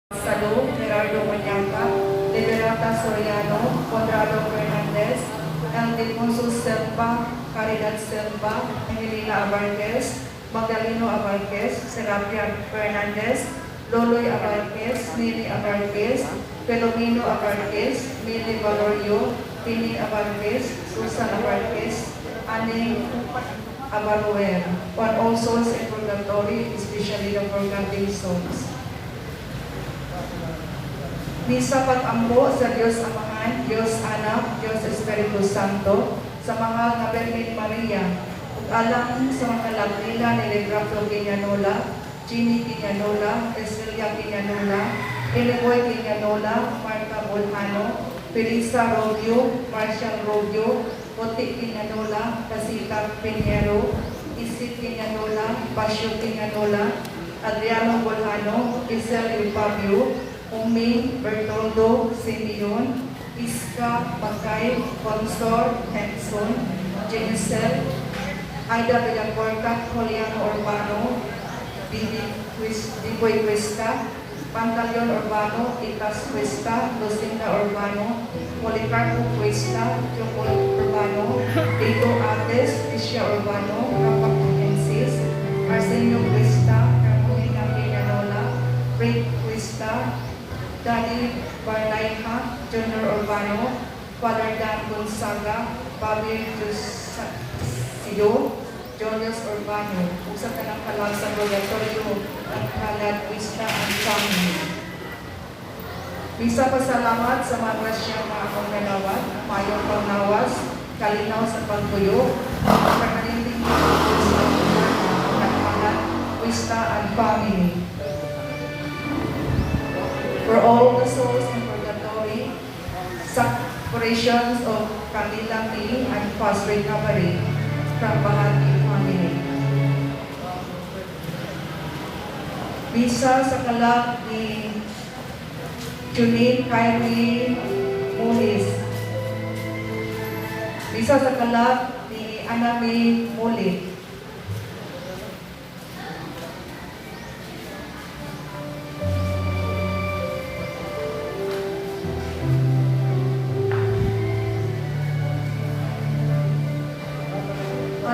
Salo, Gerardo Mañaca, Liberata Soriano, Conrado Fernandez, Ildefonso Silva, Caridad Silva, Angelina Abarquez, Magdaleno Abarquez, Serapia Fernandez, Loloy Abarquez, Nini Abarquez, Felomino Abarquez, Mili Valorio, Pini Abarquez, Susan Abarquez, Aning Abaruel, on all souls in purgatory, especially the forgotten souls. Misa pag-ampo sa Diyos Amahan, Diyos Anak, Diyos Espiritu Santo, sa mahal nga Birhen Maria, ug alang sa mga kalag nila ni Librato Quiñanola, Jimmy Quiñanola, Cecilia Quiñanola, Eleboy Quiñanola, Marta Bolhano, Felisa Rubio, Marcial Rubio, Puti Quiñanola, Casita Peñero, Isit Quiñanola, Pasyo Quiñanola, Adriano Bolhano, Isel Eupabio, Umi, Bertoldo, Simeon, Iska, Bakay, Consor, Henson, Genicel, Aida Villacorta, Juliano Urbano, Biboy Cuesta, Pantaleon Urbano, Itas Cuesta, Lucinda Urbano, Policarpo Cuesta, Jocol Urbano, Tito Ates, Tisha Urbano, Rafa Ensis, Arsenio Cuesta, Carmelina Piñanola, Ray Cuesta, Daddy Barlayha, Junior Urbano, Father Dan Gonzaga, Bobby Sido, Julius Urbano, ug sa tanang kalag sa Purgatorio, ang Kalad Cuesta and family. Misa pasalamat sa mga grasya nga akong nadawat, mayong panglawas, kalinaw sa pagpuyo, permanenteng sa Kalad Cuesta and family. For all the souls in purgatory, separations of Camila P. and fast recovery from Bahati family. Misa sa kalag ni Junine Kyrie Mulis. Misa sa kalag ni Anami Mulit.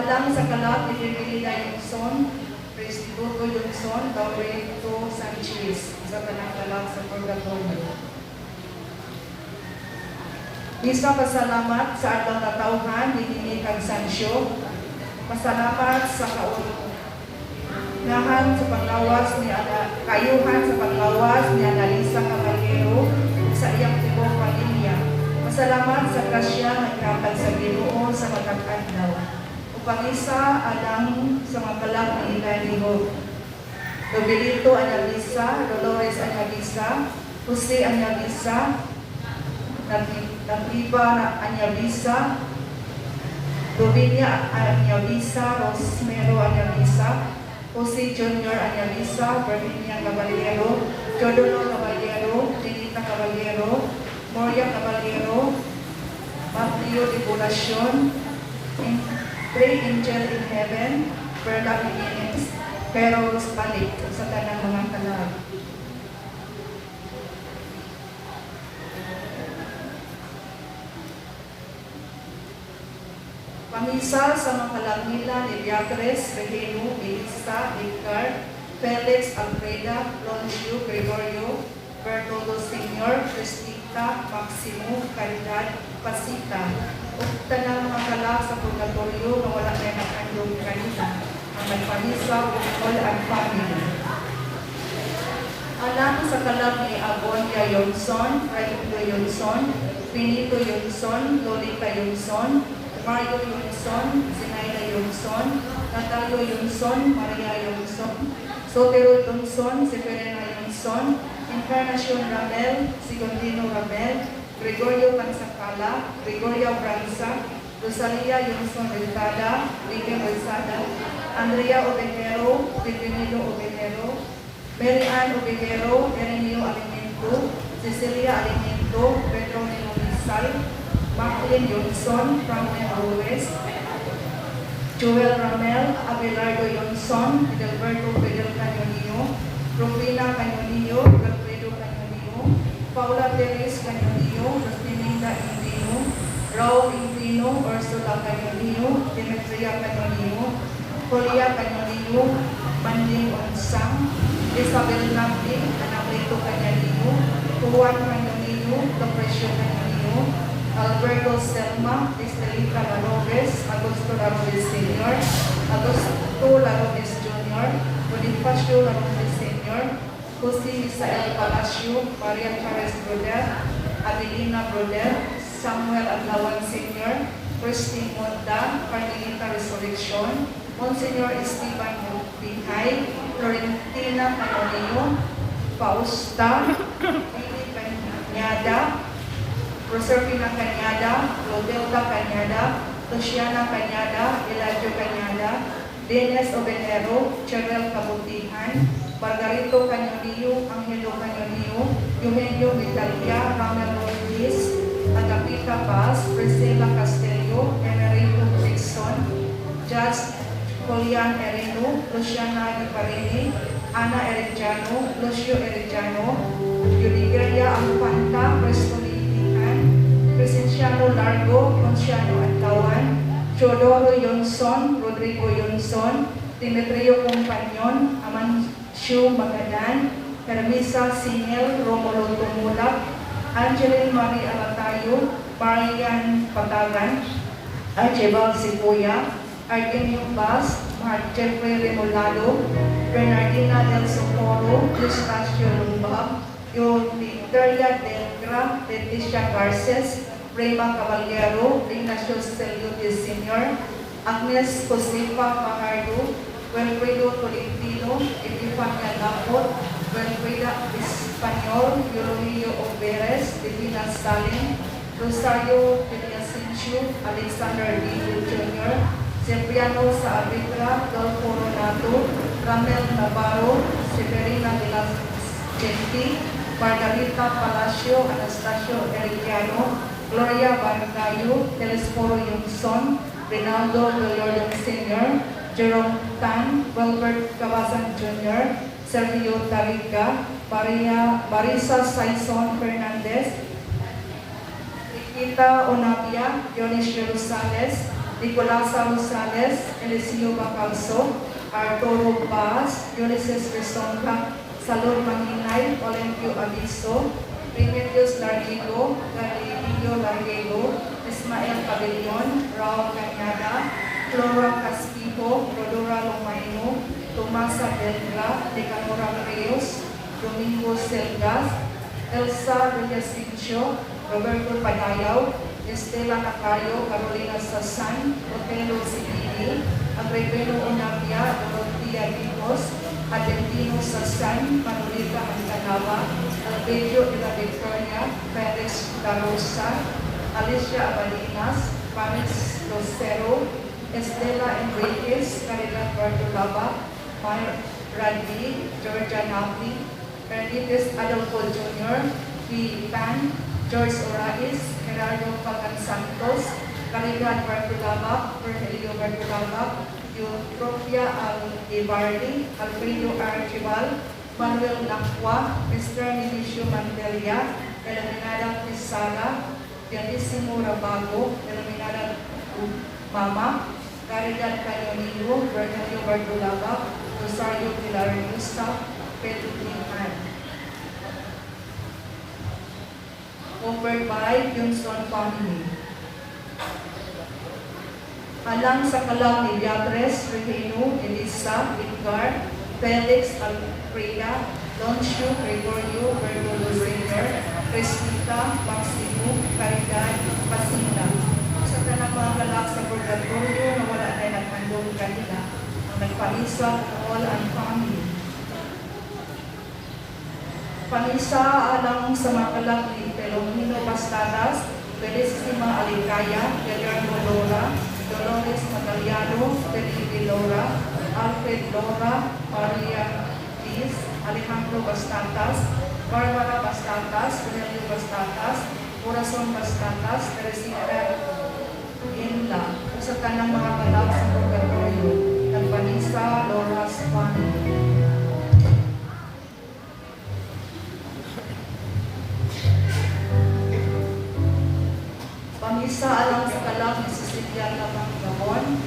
Alang sa kalag ni Bibilida Yungson, Restituto Yungson, Laurento Sanchez, sa tanang kalag sa Purgatorio. Misa pasalamat sa adlaw natawhan ni Nini Cansancio. Pasalamat sa kaunahan sa panglawas ni Ana, kayuhan sa panglawas ni Analisa Caballero ug sa iyang tibuok pamilya. Pasalamat sa grasya nga gihatag sa Ginoo sa matag adlaw. Ug pamisa alang sa mga kalag ni Inday Hope. Roberto Anyabisa, Dolores Anyabisa, Jose Anyabisa, Nagliba na Anyabisa, Rubinia Anyabisa, Rosmero Anyabisa, Jose Junior Anyabisa, Virginia Caballero, Teodoro Caballero, Tinita Caballero, Moria Caballero, Mateo Tribulacion, Pray Angel in Heaven, Perla Jimenez, Pero Balik, sa tanang mga kalag. Pamisa sa mga kalag nila ni Beatrice, Regino, Elisa, Edgar, Felix, Alfreda, Loncio, Gregorio, Bertoldo Sr., Cristita, Maximo, Caridad, Pasita, ug tanang mga kalag sa purgatorio nga wala may nakandong kanila, ang nagpamisa ug all and family. Alang sa kalag ni Agonia Yonson, Raimundo Yonson, Benito Yonson, Lolita Yonson, Mario Yonson, Zinaida Yonson, Natalio Yonson, Maria Yonson, Sotero Yonson, Seferina Yonson, Encarnacion Ramel, Segundino Ramel, Gregorio Pansakala, Gregorio Branza, Rosalia Yonson Rizada, Miguel Rizada, Andrea Ovejero, Bienvenido Ovejero, Mary Ann Ovejero, Ireneo Alimento, Cecilia Alimento, Pedro Rizal, Macklin Yonson, Franklin Ruiz, Joel Ramel, Abelardo Yonson, Edelberto Fidel Canyonio, Rufina Canyonio, Godfredo Canyonio, Paula Teres Canyonio, Rostiminda Intino, Raul Intino, Ursula Canyonio, Demetria Canyonio, Julia Canyonio, Manding Onsang, Isabel Namdi, Anacleto Canyonio, Juan Canyonio, Lucrecio Canyonio, Alberto Selma, Estelita Larobes, Augusto Larobes Sr., Augusto Larobes Jr., Bonifacio Larobes Sr., Jose Misael Palacio, Maria Torres Broder, Adelina Broder, Samuel Adlawan Sr., Christine Monda, Carmelita Resurrection, Monsignor Esteban Bihay, Florentina Canonio, Fausta, Lily Cañada, Proserpina Cañada, Clodelda Cañada, Luciana Cañada, Eladio Cañada, Dennis Obenero, Cheryl Kabutihan, Margarito Cañonillo, Angelo Cañonillo, Eugenio Vitalia, Ramel Rodriguez, Agapita Paz, Priscilla Castillo, Emerito Dixon, Judge Julian Erino, Luciana Di Parini, Ana Erediano, Lucio Erediano, Yunigeria Alfanta, Presto Litihan, Crescenciano Largo, Ponciano Antawan, Teodoro Yonson, Rodrigo Yonson, Demetrio Compagnon, Amancio Magadan, Hermisa Singel, Romulo Tumulak, Angeline Marie Alatayo, Marian Patagan, Archibald Sipuya, Argenio Paz, Mark Jeffrey Remolado, Bernardina del Socorro, Eustacio Lumbab, Victoria Delgra, Leticia Garces, Rema Caballero, Ignacio Celiote Sr., Agnes Josefa Fajardo, Wilfredo Tolentino, Epifania Lapot, Wilfreda Espanol, Eulogio Oberes, Divina Salim, Rosario Villasencio, Alexander D. Jr., Cipriano Saavedra, Dolfo Ronato, Ramel Navarro, Severina de la Gente, Margarita Palacio, Anastasio Erediano, Gloria Barcayo, Telesforo Yunson, Rinaldo Villordon Sr., Jerome Tan, Wilbert Cabasan Jr., Sergio Tarica, Maria, Marisa Saison Fernandez, Nikita Onavia, Dionisio Rosales, Nicolasa Rosales, Eliseo Bacalso, Arturo Paz, Ulysses Resonca, Salud Manginay, Olimpio Aviso, Remedios Larguego, Galileo Larguego, Ismael Pavilion, Raul Cañada, Flora Castijo, Rodora Lomaino, Tomasa Belgra, Nicanora Rios, Domingo Selgas, Elsa Villacincio, Roberto Padayaw, Estela Nacayo, Carolina Sasan, Otelo Sibili, Agrebelo Onavia, Dorothea Vicos, Adentino Sasan, Manolita Antanava, Albedio de la Victoria, Felix Darosa, Alicia Abalinas, Paris Lucero, Estela Enriquez, Caridad Bartolaba, Mar Radvi, Georgia Napli, Benitez Adolfo Jr., P. Tan, George Orais, Gerardo Pagan Santos, Caridad Bartolaba, Cornelio Bartolaba, Eutropia Al-Ibardi, Alfredo Archibald, Manuel Nakwa, Mr. Nemesio Mandelia, Eliminada Pisara, Dionisimo Rabago, Eliminada Mama, Caridad Canyonillo, Bernardo Bartolaba, Rosario Pilar Gusta, Pedro Lihan. Offered by Yunson Family. Alang sa kalag ni Beatrice, Regino, Elisa, Edgar, Felix, Alfreda, Doncio, Gregorio, Bertolo Sr., Cristita, Maximo, Caridad, Pasina. Sa tanang mga kalag sa purgatorio na wala na naghandom kanila, ang nagpamisa all and family. Pamisa alang sa mga kalag ni Pelomino Pastadas, Felicissima Alicaya, Guillermo Lora, Dolores Magaliano, Felipe Lora, Alfred Lora, Maria Liz, Alejandro Bastantas, Barbara Bastantas, Cornelio Bastantas, Corazon Bastantas, Teresita Inla, ug sa tanang mga kalag sa purgatorio, nagpanisa Lora's Family. Pamisa alang sa kalag ni Cecilia Tabang Gabon,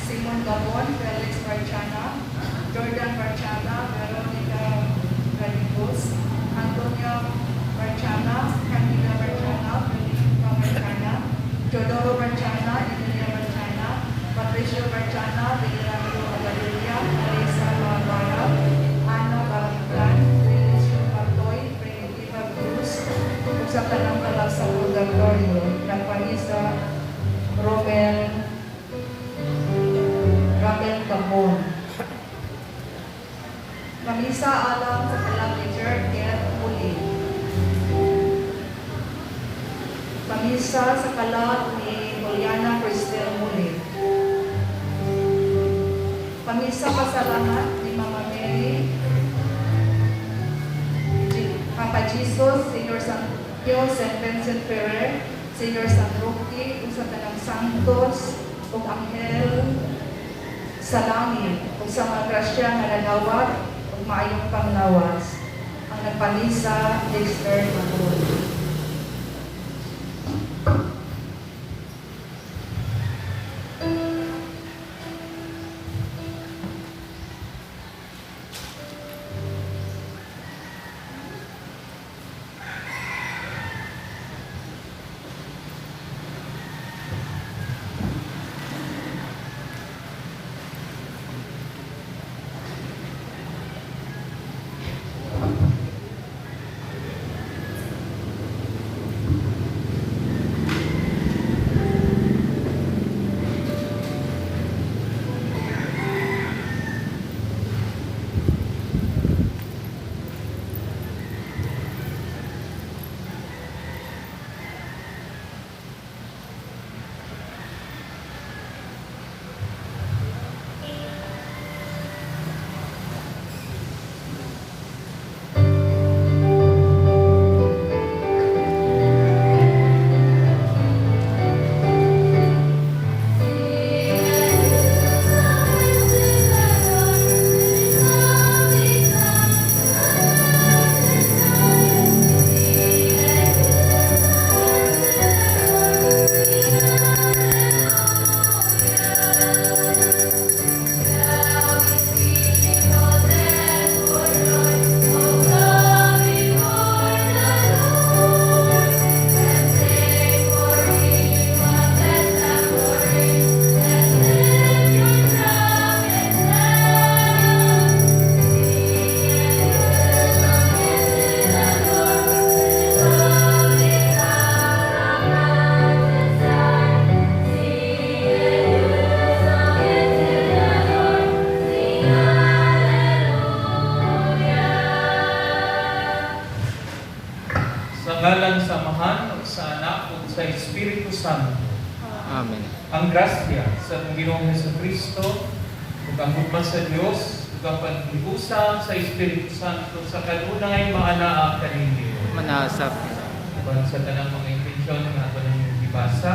Simon Gabon, Felix Marchana, Jordan Marchana, Veronica Gallegos, Antonia Marchana, Camila Marchana, Felipe Marchana, Teodoro Marchana, Emilia Marchana, Patricio Marchana, Venerando Agadelia, Marisa Barbara, Ana Baranglan, Felicio Partoy, Primitiva Cruz, ug sa tanang kalag sa Purgatorio, nagpamisa Romel Ramel Gabon. Pamisa alang sa kalag ni Jerk Muli. Pamisa sa kalag ni Juliana Cristel Muli. Pamisa pasalamat ni Mama Mary, Papa Jesus, Senior San Pio, St. Vincent Ferrer, Senior San Roque, ug sa tanang Santos, ug Anghel sa langit, ug sa mga grasya nga nadawat, ug maayong panglawas. Ang nagpamisa, Dexter Macul. Sa ngalan sa Amahan, ug sa Anak, ug sa Espiritu Santo. Amen. Ang grasya sa atong Ginoong Kristo, ug ang gugma sa Dios, ug ang paghiusa sa Espiritu Santo sa kanunay maanaa kaninyo. Manasap. Uban sa tanang mga intensyon nga ato nang gibasa,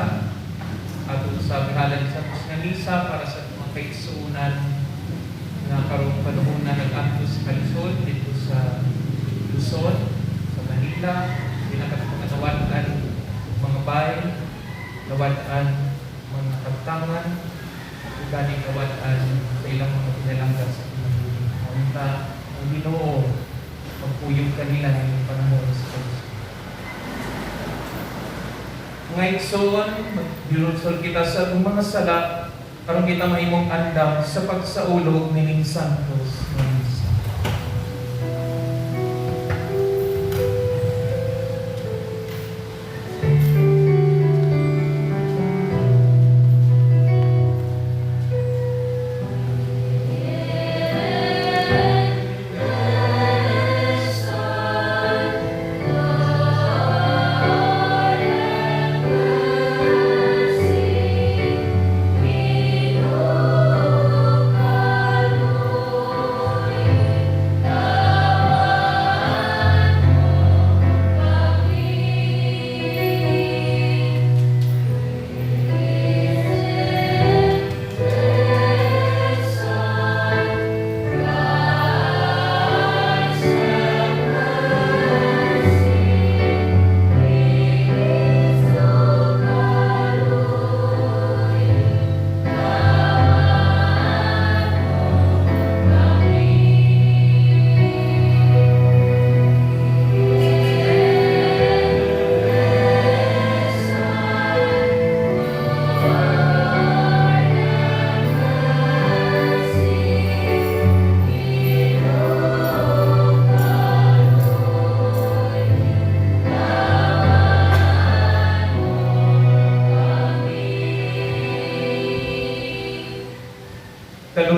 ato sa gihalad sa atos nga misa para sa atong mga kaigsuonan nga karong panahon na nag-antos sa kalisod dito sa Luzon, sa Manila, pinaka nawad-an mga bay, nawad-an mga kabtangan, ug ganing nawad-an sa ilang mga pinalangga sa kinabuhi. Unta ang Ginoo magpuyog kanila ng panahon sa kalisod. Mga igsoon, magbirunsol kita sa atong mga sala aron kita mahimong andam sa pagsaulog nining santos nga misa. Lord.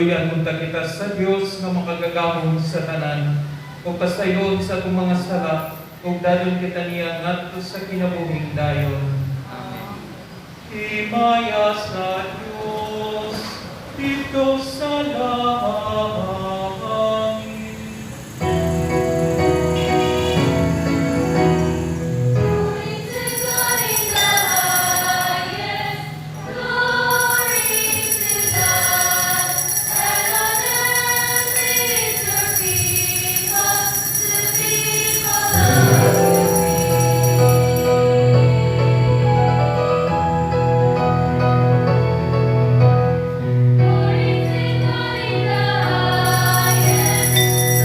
Kaluyan unta kita sa Dios nga makagagahom sa tanan, ug pasayloon sa atong mga sala, ug dadon kita niya ngadto sa kinabuhing dayon. Amen. Himaya sa Dios, didto sa langit. Glory to God in the highest, glory to God, and on earth peace to people, to people of Glory to God in the highest,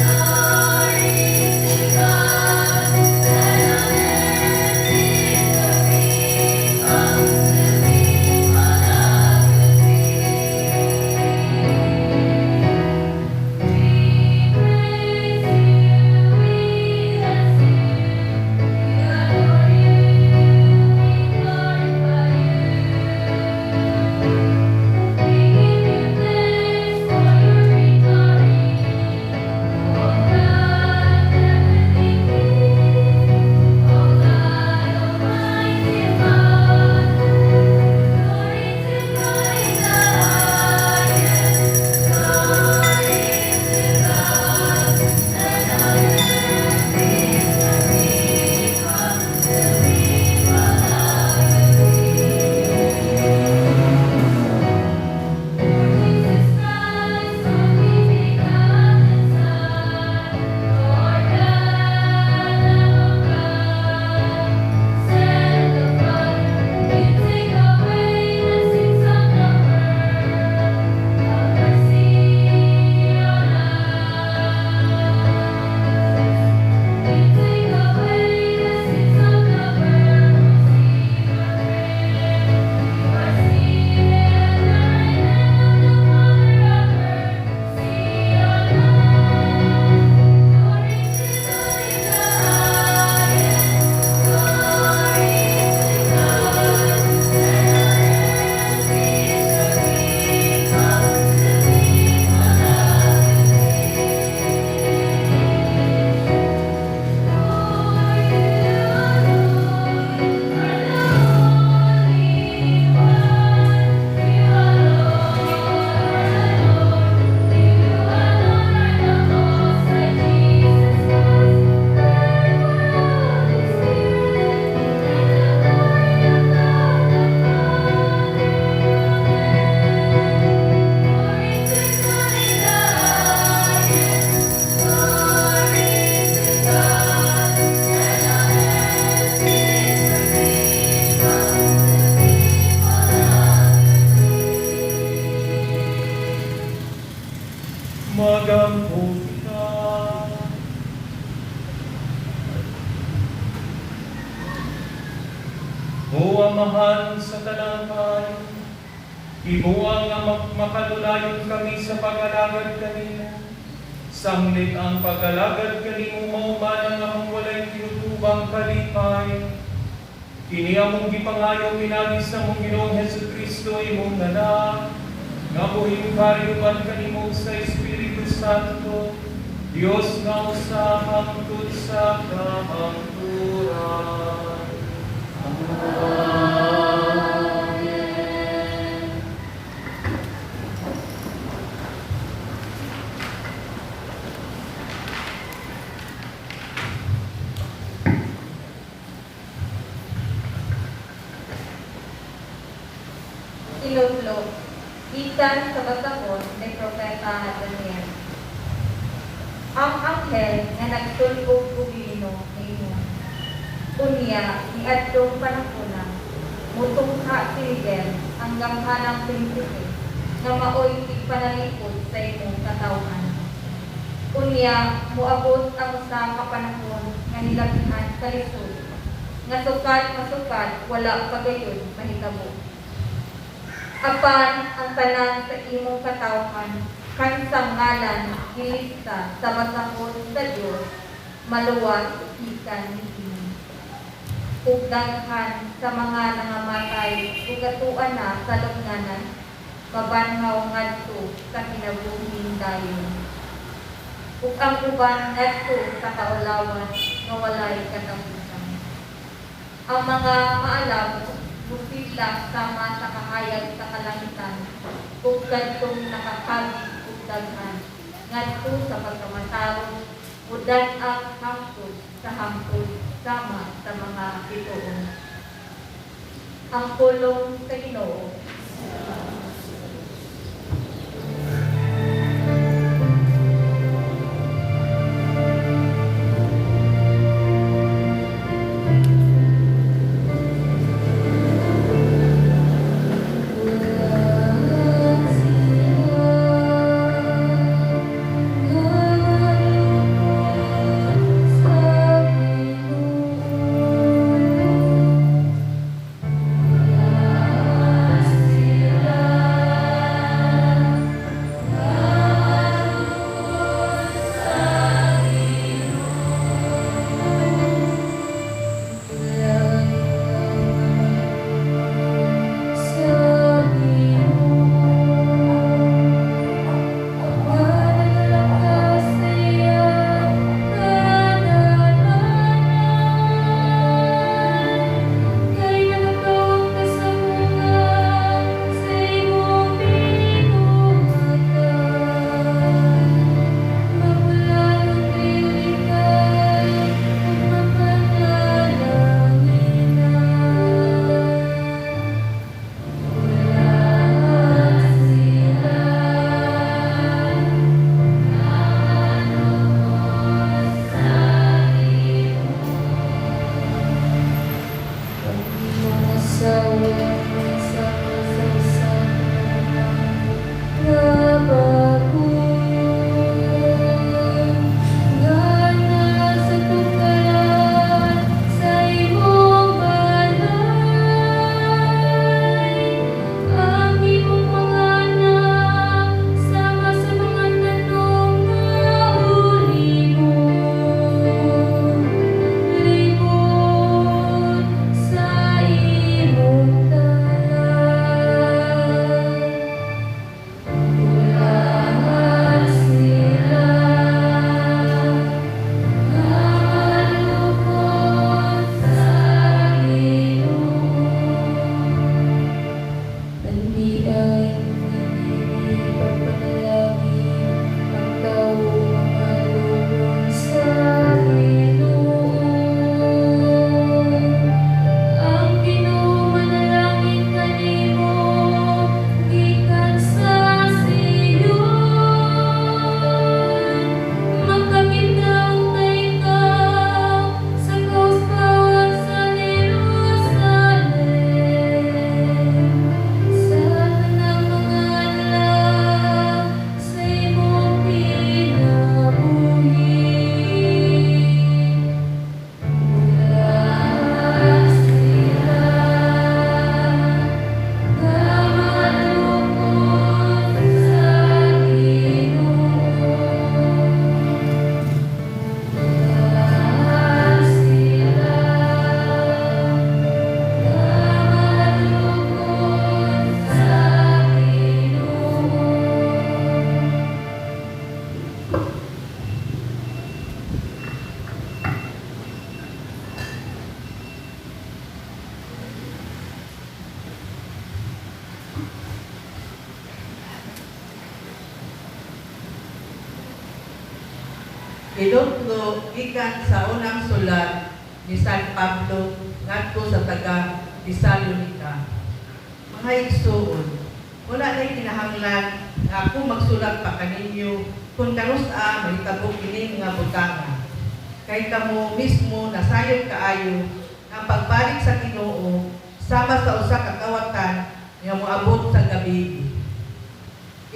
glory to God, and on earth peace to people, to people of good We praise you, we bless you, we adore you, we glorify you. We give you thanks for your victory, O God, heavenly King, O God, Almighty One. Glory to God in the highest, glory to God, and on earth peace to people, to people of For Jesus Christ, only begotten Son, Lord God, Lamb of God, sent the Father, you take away the sins of the world. Have mercy on us. You take away the sins of the world. Receive our prayer. You are seated at the right hand of the Father of mercy on us. Glory to God in the highest. Glory to God. And on earth peace to people, to people of For you alone are the Holy One. You alone are the Lord. You alone are the Most High Jesus Christ. Holy Spirit, and the glory of God the Father. Amen. Glory to God in the highest. Glory to God, and on earth peace to people, to people of good Magampo kita. O Amahan sa tanang kaayo, himoa nga makalulayon kami sa pag-alagad kanimo. Sanglit ang pag-alagad kanimo mauman ang among walay tinutubang kalipay. Kini among gipangayo pinaagi sa among Ginoong Hesus Kristo, imong anak, nga buhing hari uban kanimo sa Espiritu Santo, Dios nga usa hangtod sa kahangturan. Amen. Ilotlo, gikan sa basahon ni Propeta Daniel. Ang anghel nga nagsulbong og lino niingon, "Unya, niadtong panahona, mutungha si Miguel, ang gamhanang prinsipe, nga maoy tigpanalipod sa imong katawhan. Unya, moabot ang usa ka panahon nga nilabihan sa lisod, nga sukad masukad wala pa gayud mahitabo. Apan ang tanan sa imong katawhan kansang ngalan gilista sa basahon sa Dios maluwas gikan niini. Ug daghan sa mga nangamatay ug atoa na sa lubnganan. Mabanhaw ngadto sa kinabuhing dayon. Ug ang uban ngadto sa kaulawan nga walay katapusan. Ang mga maalam mupila sama sa kahayag sa kalangitan ug kadtong nakakabig ug daghan ngadto sa pagkamatarong mudan-ag hangtod sa hangtod sama sa mga bituon. Ang pulong sa Ginoo. Hinugno gikan sa unang sulat ni San Pablo ngadto sa taga Tesalonica. Mga igsuon, wala nay kinahanglan nga ako magsulat pa kaninyo kung kanus-a mahitabo kini nga butanga. Kay kamo mismo nasayod kaayo ang pagbalik sa Ginoo sama sa usa ka kawatan nga moabot sa gabi.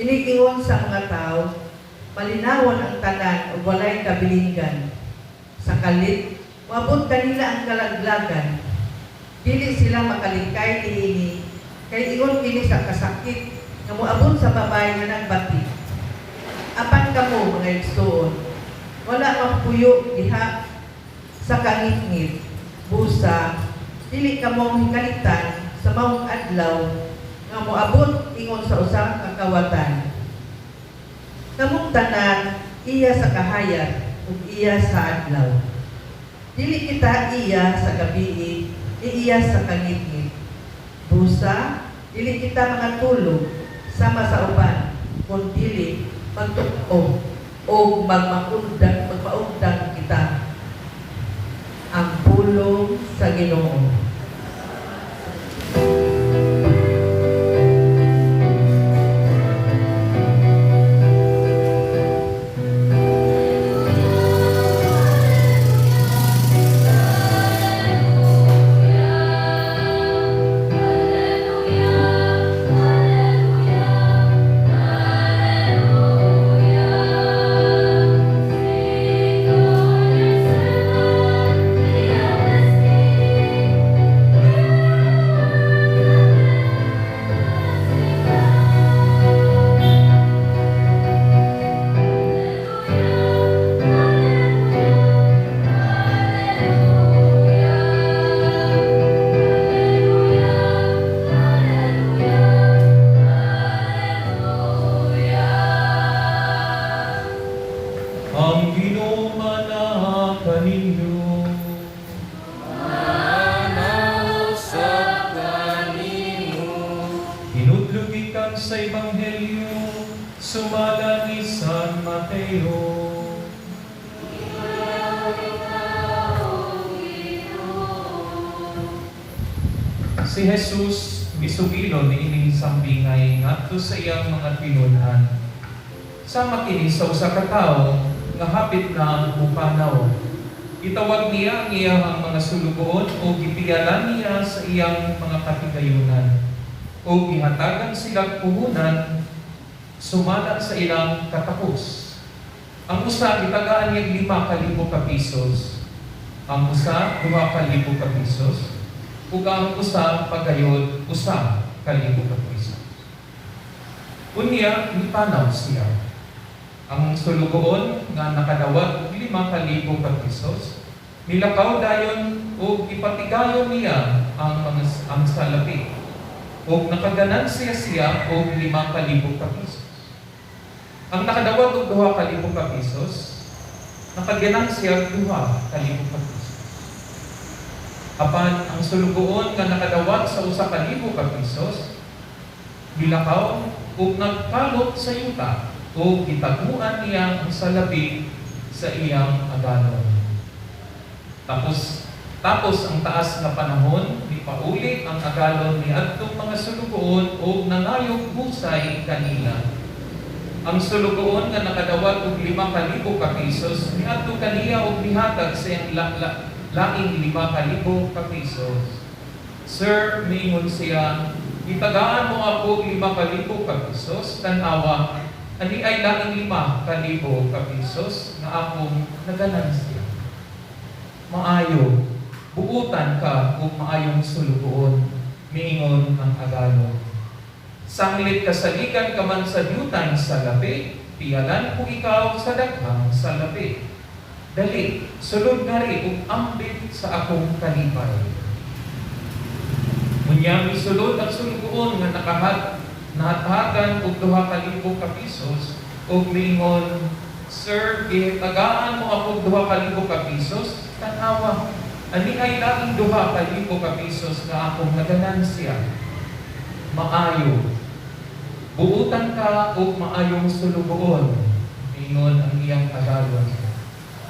Inigingon sa mga tao, malinawon ang tanan ug walay kabilinggan. Sa kalit, moabot kanila ang kalaglagan. Dili sila makalikay niini, kay ingon kini sa kasakit nga moabot sa babae nga nagbati. Apan kamo, mga igsoon, wala mapuyo diha sa kangitngit, busa, dili kamo hikalitan sa maong adlaw nga nga moabot ingon sa usa ka kawatan. Kamong tanan iya sa kahayag ug iya sa adlaw. Dili kita iya sa gabii, iya sa kangitngit. Busa, dili kita makatulog sama sa uban, kun dili magtuo o magmaundang kita. Ang pulong sa Ginoo. Ang Ginoo manaa kaninyo. Hinudlo gikan sa Ebanghelyo sumala ni San Mateo. Si Jesus misugilon niining sambingay ngadto sa iyang mga tinun-an. Sama kini sa usa ka tawo nga hapit na mupanaw. Gitawag niya ang iyang mga sulugoon o gipiyalan niya sa iyang mga katigayunan o gihatagan sila puhunan sumala sa ilang katapos. Ang usa gitagaan niya 5,000 ka pesos, ang usa 2,000 ka pesos, ug ang usa pagayod 1,000 ka pesos. Unya mipanaw siya. Ang sulugoon nga nakadawat og 5,000 ka pesos, nilakaw dayon ug ipatigayon niya ang salapi. Ug nakaganansya siya og 5,000 ka pesos. Ang nakadawat og 2,000 ka pesos, nakaganansya 2,000 ka pesos. Apan ang sulugoon nga nakadawat sa 1,000 ka pesos, gilakaw ug nagkalot sa yuta ug gitaguan niya ang salapi sa iyang agalon. Tapos ang taas nga panahon, nipauli ang agalon ni adtong mga sulugoon ug nangayog husay kanila. Ang sulugoon nga nakadawat og 5,000 ka pesos, niadto kaniya og nihatag sa iyang laing 5,000 ka pesos. "Sir," miingon siya, "gitagaan mo ako og 5,000 ka pesos, tan-awa, ani ay laing 5,000 ka pesos nga akong naganansya." "Maayo, buutan ka ug maayong sulugoon," miingon ang agalon. "Sanglit kasaligan ka man sa dyutang salapi, piyalan ko ikaw sa daghang salapi. Dali, sulod ngari ug ambit sa akong kalipay." Unya misulod ang sulugoon nga nahatagan og 2,000 ka pesos ug miingon, "Sir, gitagaan mo ako og 2,000 ka pesos, tan-awa, ani ay laing 2,000 ka pesos nga akong naganansya." "Maayo, buutan ka og maayong sulugoon," miingon ang iyang agalon.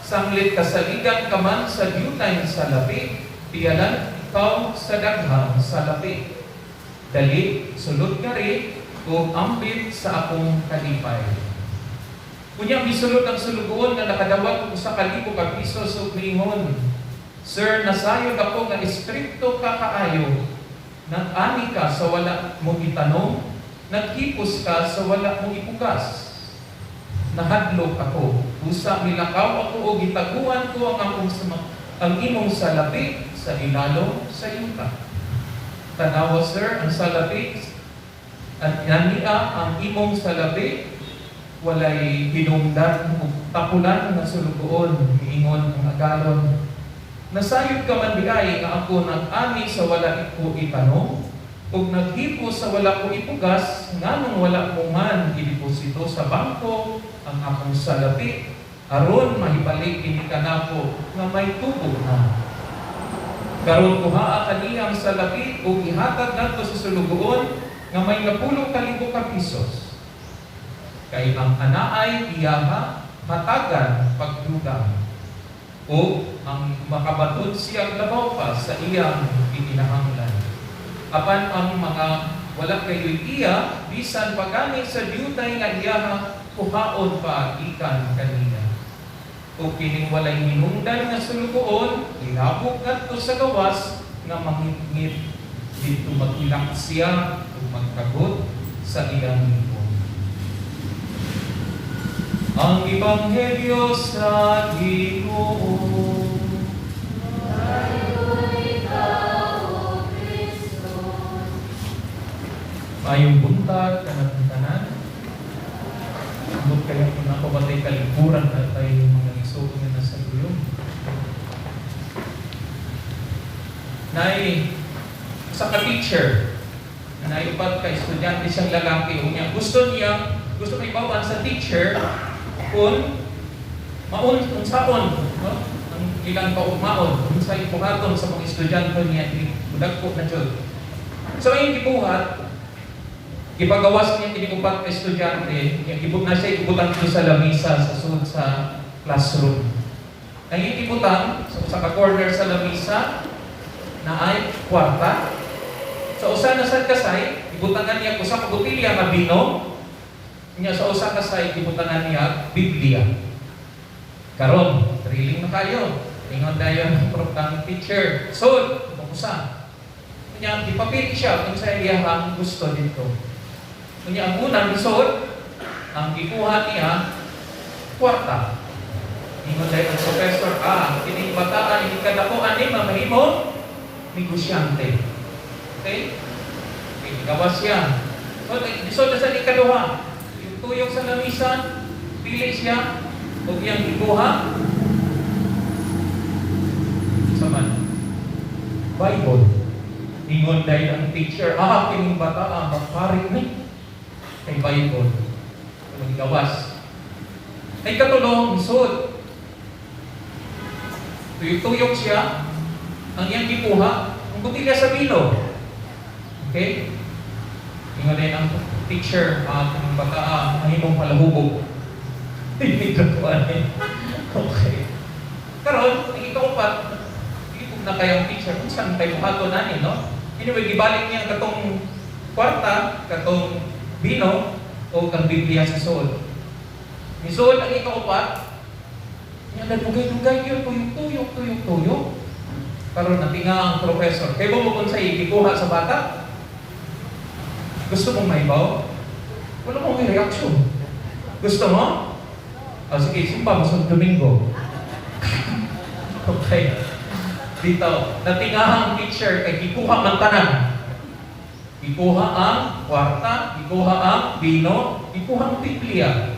"Sanglit kasaligan ka man sa dyutang salapi, piyalan ikaw sa daghang salapi. Dali, sulod ngari ug ambit sa akong kalipay." Unya misulod ang sulugoon nga nakadawat og 1,000 ka pesos ug miingon, "Sir, nasayod ako nga estrikto ka kaayo. Nag-ani ka sa wala mo itanom, naghipos ka sa wala mo ipugas. Nahadlok ako, busa milakaw ako o gitaguan ko ang imong salapi sa ilalom sa yuta. Tanawa, sir, ang salapi, ania ang imong salapi." "Walay hinungdan ug tapulan nga sulugoon," miingon ang agalon. "Nasayod ka man diay nga ako nag-ani sa wala ko itanom, Ug naghipos sa wala ko ipugas, nganong wala mo man gideposito sa bangko ang akong salapi, aron mahibalik kini kanako nga may tubo na. Karon kuhaa kaniya ang salapi ug ihatag ngadto sa sulugoon nga may 10,000 ka pesos. Kay ang anaay iyaha, hatagan pagdugang. O ang makabaton siyang labaw pa sa iyang gikinahanglan. Apan ang mga wala kayo'y iya, bisan pa gani sa diutay nga iyaha, kuhaon pa gikan kaniya. O kining walay hinungdan nga sulugoon, ilabok ngadto sa gawas nga mangitngit, didto maghilak siya ug magkagot sa iyang ngipon. Ang Ebanghelyo sa Ginoo. Dayon ikaw, O Kristo. Maayong buntag kanatong tanan. Ambot kaya kung ako batay kalikuran na tayo yung mga igsoon nga nasa guyom. Nay, sa ka-teacher, na upat ka estudyante siyang lalaki, unya gusto may bawan sa teacher kung maun unsaon, no? Ang ilang kaugmaon, unsay buhaton sa mga estudyante niya, dagko na jud. So ang gibuhat, gipagawas niya kini upat ka estudyante, niya gibut na siya ibutang dito sa lamisa sa sulod sa classroom. Ang ibutang sa usa ka corner sa lamisa na ay kwarta. Sa usa na sad ka side, ibutangan niya usa ka botelya nga bino. Nya sa usa ka side, ibutangan niya Biblia. Karon, thrilling na kayo. Ingon dayon ang ang teacher. So, usa. Nya ipapili siya kung sa iyang gusto dito. Unya ang unang lisod, ang gikuha niya, kwarta. Ingon dayon ang professor, kining bataan, ini kadakuan ni mamahimo, negosyante. Okay? Okay, gawas siya. So, lisod na sa ikaduha. Yung tuyok sa lamisa, pili siya, ug iyang gikuha, sa man, Bible. Ingon dahil ang teacher, kining bata, magpari ni kay Bible. Magigawas. Ay katulong, isod. Tuyok-tuyok siya, ang iyang gikuha, ang botelya sa bino. Okay? Ingon din ang teacher, kining bata, mahimong palahubog. Hindi ko eh. Okay. Karon, ang ikaupat, gipug na kayang teacher, kung saan tayo buhaton nani, no? Anyway, gibalik niya ang katong kwarta, katong bino, o kang Biblia sa suod. Misuod ang ikaupat, niya nagdugay-dugay yun, tuyok-tuyok, tuyok-tuyok. Karon natinga ang professor. Kaya mo kung sa gikuha sa bata? Gusto mong maibaw? Wala mong may reaction. Gusto mo? O sige, simba mo sa Domingo. Okay. Dito, natinga ang teacher kay gikuha man tanan. Gikuha ang kwarta, gikuha ang bino, gikuha ang Biblia.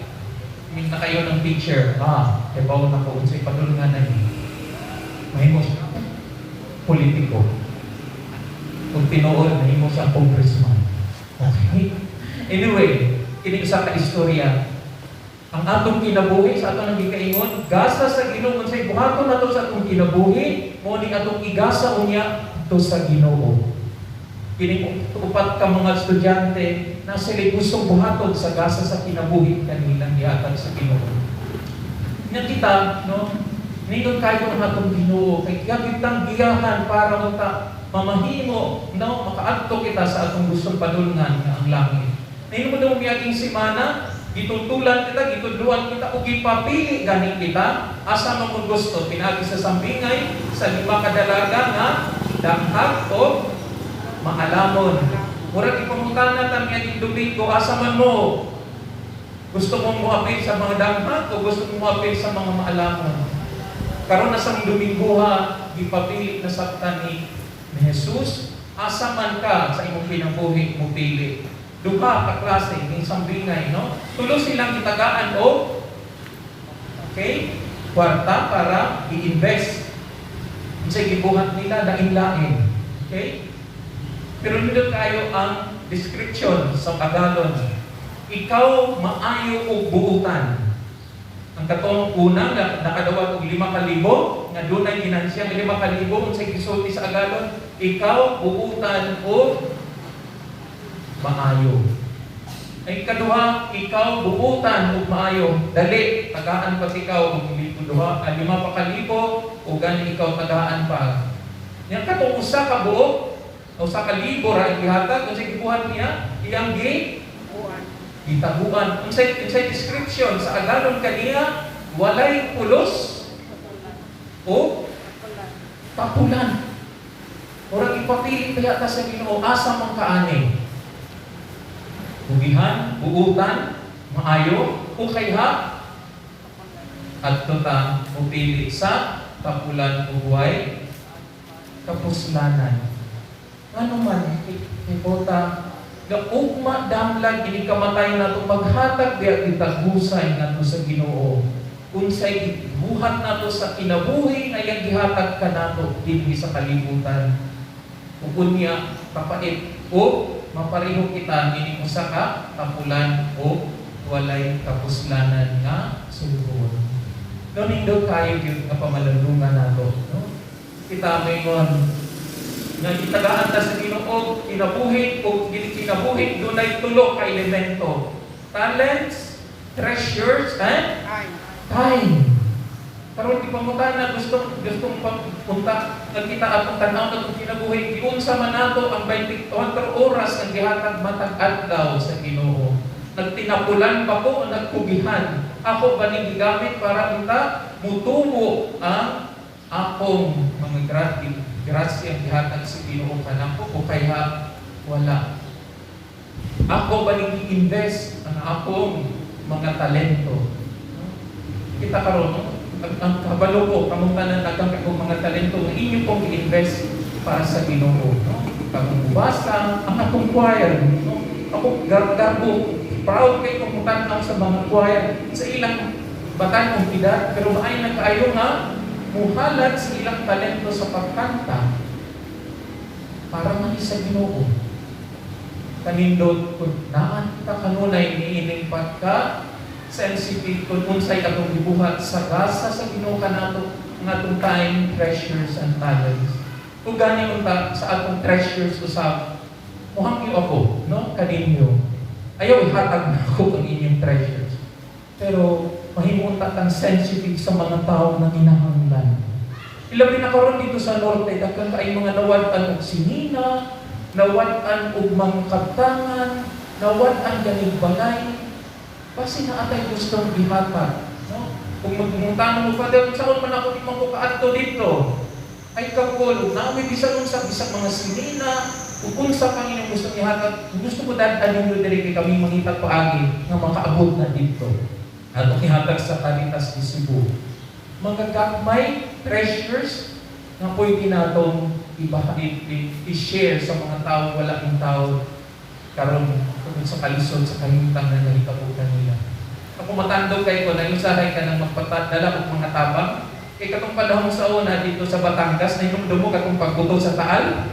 Minta kayo ng teacher, kay bawo na ko unsay padulngan na ni. Mahimo siya politiko. Kung tinuod, mahimo siya congressman. Okay? Anyway, kini usa ka istorya. Ang atong kinabuhi sa atong gikaingon, gasa sa Ginoo unsay buhaton nato sa atong kinabuhi, mao ni atong igasa unya to sa Ginoo. Kini upat ka mga estudyante na sila gustong buhaton sa gasa sa kinabuhi kanilang gihatag sa Ginoo. Nya kita, no, nindot kayo ang atong Ginoo kay kitang giyahan para mo ta mamahimo, no, makaadto kita sa atong gustong padulngan nga ang langit. Nindot mo daw miaging semana, gitutulan kita, gitudluan kita, o gipapili gani kita, asa man kung gusto, pinagi sa sambingay, sa 5 ka dalaga nga danghag o maalamon. Murag ipangutana ta miaging Domingo, asa man mo? Gusto mong muapil sa mga danghag o gusto mong muapil sa mga maalamon? Karon na sa Domingoha, gipapili na sabta ni Jesus, asa man ka sa imong kinabuhi mupili. Duha ka klase ning sambingay, no? Tulo silang gitagaan og okay, kwarta para i-invest. Unsay gibuhat nila, lain-lain. Okay? Pero nindot kayo ang description sa Agalon. Ikaw maayo og buutan. Ang katong una nga nakadawat og 5,000 nga dunay ginansya nga 5,000, unsay gisulti sa Agalon? Ikaw buutan og maayo. Ay kaduha, ikaw buutan og maayo. Dali, tagaan pa ikaw og libo duha, 5 pa kalibo, o gani ikaw tagaan pa. Yang katong 1 ka buok, 1,000 ra ang gihatag, unsay gibuhat niya? Iyang gitaguan. Unsay description sa Agalon kaniya? Walay pulos o tapulan. Murag ipapili pa yata sa Ginoo, asa man kaani? Bugihan, buutan, maayo, o kayha adto ta mupili sa tapulan ug way kapuslanan. Ngano man kay nga ugma damlag ini kamatay nato, maghatag biya kita husay nato sa Ginoo unsay gibuhat nato sa kinabuhi nga iyang gihatag kanato dinhi sa kalibutan, ug unya kapait o mapareho kita ining usa ka tapulan o walay kapuslanan nga sulbon. No, nindot kayo gyud nga pamalandungan nato, no? Kita maingon nga gitagaan ta sa Ginoo kinabuhi, ug kinabuhi dunay tulo ka elemento: talents, treasures, and time. Karon gipangutana, gustong gustong pagpunta nga kita atong tan-aw natong kinabuhi, giunsa man nato ang 24 oras ang gihatag matag adlaw sa Ginoo. Nagtinapulan ba ko o nagkugihan? Ako ba ning gigamit para unta mutubo ang akong mga grasya ang gihatag sa Ginoo kanako o kaya wala? Ako ba ning gi-invest ang akong mga talento? Kita karon, no? Ang kabalo ko, kamong tanan daghang kayong mga talento nga inyo pong i-invest para sa Ginoo, no? Kamong basa, ang atong choir, no? Ako garbo, proud kay kung tan-aw sa mga choir sa ilang batan-ong edad, pero maay na kaayo nga muhalad sa ilang talento sa pagkanta para man sa Ginoo. Kanindot kung naa kita kanunay niining pagka sensitive kung unsay atong gibuhat sa gasa sa Ginoo kanato ang atong time, treasures, and talents. Kung gani unta sa atong treasures usab, muhangyo ako, no, kaninyo. Ayaw ihatag na ako ang inyong treasures. Pero mahimo unta tang sensitive sa mga tao na kinahanglan. Ilabi na karon dito sa norte, daghan kay mga nawad-an og sinina, nawad-an og mga kabtangan, nawad-an ganig balay. Basi naa tay gustong ihatag, no? Kung magmungtano mo, "Father, saan man ako, di man ko kaadto dito." Ay kakol, naa mi bisan unsa, bisag mga sinina, ug unsa pang inyong gustong ihatag, kung gusto ko dad-an ninyo diri kay kami mangitag paagi nga makaabot na dito. Atong ihatag sa Caritas de Cebu. Mga gagmay treasures nga pwede natong i-share sa mga tao wala yung tao karon tungod sa kalisod sa kahimtang na nahitabo kanila. Ako matandog kay ko na usahay ka nang magpadala og mga tabang. Kay katong panahon sa una dito sa Batangas, na mo katong pagbuto sa Taal,